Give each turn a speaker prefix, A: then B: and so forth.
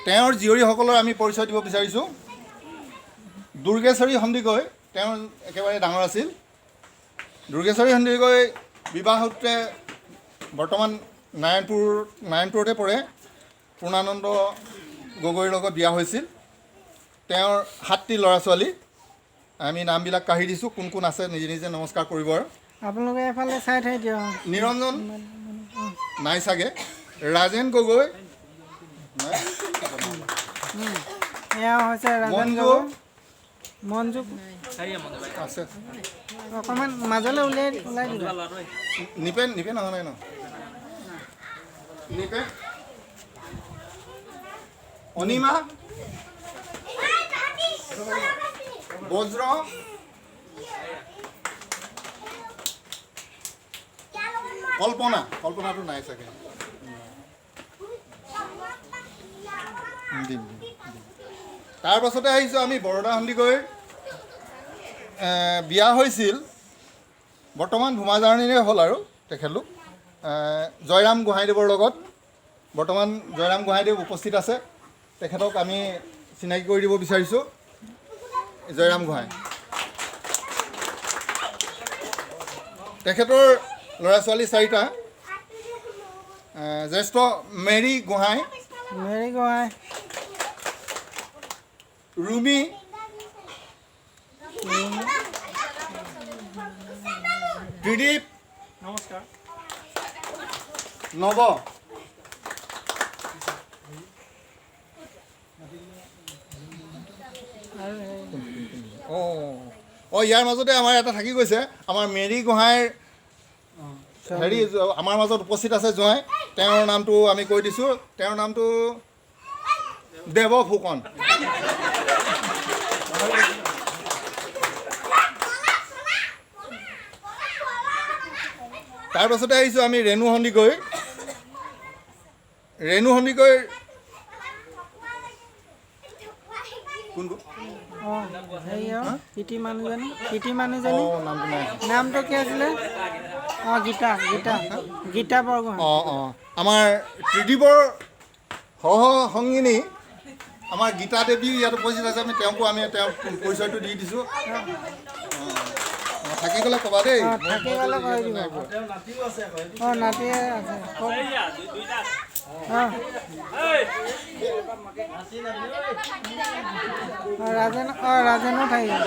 A: তেওঁৰ জীয়ৰীসকলৰ আমি পৰিচয় দিব বিচাৰিছোঁ। দুৰ্গেশ্বৰী সন্দিকৈ তেওঁ একেবাৰে ডাঙৰ আছিল। দুৰ্গেশ্বৰী সন্দিকৈ বিবাহ সূত্ৰে বৰ্তমান নাৰায়ণপুৰতে পৰে। পূৰ্ণানন্দ গগৈৰ লগত বিয়া হৈছিল। তেওঁৰ 7টি ল'ৰা ছোৱালী। আমি নামবিলাক কাঢ়ি দিছোঁ, কোন কোন আছে নিজে নিজে নমস্কাৰ কৰিব। আৰু
B: আপোনালোকে এফালে চাই থৈ দিয়ক।
A: নিৰঞ্জন নাই চাগে, ৰাজেন গগৈ,
B: এয়া হৈছে ৰাজেন
A: মঞ্জু।
B: গগৈ, মঞ্জু
A: আছে।
B: অকণমান মাজলৈ উলিয়াই ওলাই দিবা।
A: নিপেন অহা নাই ন? নিপেন, অনিমা, বজ্ৰ, কল্পনা, কল্পনাটো নাই চাগে। দিম। তাৰ পাছতে আহিছোঁ আমি বৰদা সন্দিকৈ। বিয়া হৈছিল, বৰ্তমান ভূমাজাৰণীৰে হ'ল আৰু তেখেতলোক জয়ৰাম গোহাঁইদেৱৰ লগত। বৰ্তমান জয়ৰাম গোহাঁইদেৱ উপস্থিত আছে, তেখেতক আমি চিনাকি কৰি দিব বিচাৰিছোঁ। জয়ৰাম গোহাঁই, তেখেতৰ ল'ৰা ছোৱালী 4টা। জ্যেষ্ঠ মেৰী গোহাঁই,
B: মেৰী গোহাঁই,
A: ৰুমি, ত্ৰিদীপ,
B: নমস্কাৰ,
A: নৱ। অঁ অঁ ইয়াৰ মাজতে আমাৰ এটা থাকি গৈছে, আমাৰ মেৰী গোহাঁইৰ হেৰি আমাৰ মাজত উপস্থিত আছে জোঁৱাই, তেওঁৰ নামটো আমি কৈ দিছোঁ। তেওঁৰ নামটো দেৱ ফুকন। তাৰপাছতে আহিছোঁ আমি ৰেণু সন্দিকৈ। ৰেণু সন্দিকৈ কোনটো?
B: অঁ, হেৰি অঁ, ইটি মানুহজনী, ইটি মানুহজনী।
A: অঁ, নামটো নাই।
B: নামটো কি আছিলে? অঁ, গীতা, গীতা, গীতা বৰগোহাঁই।
A: অঁ অঁ, আমাৰ ত্ৰিদীপৰ সহ সংগিনী আমাৰ গীতা দেৱী ইয়াত উপস্থিত আছে। আমি তেওঁকো আমি তেওঁৰ পৰিচয়টো দি দিছোঁ। অঁ, থাকি গ'লে ক'বা দেই।
B: অঁ, থাকি গ'লে কৈ দিব। অঁ, নাতিয়ে আছে। অঁ, ৰাজেন, অঁ, ৰাজেনো থাকি গ'ল।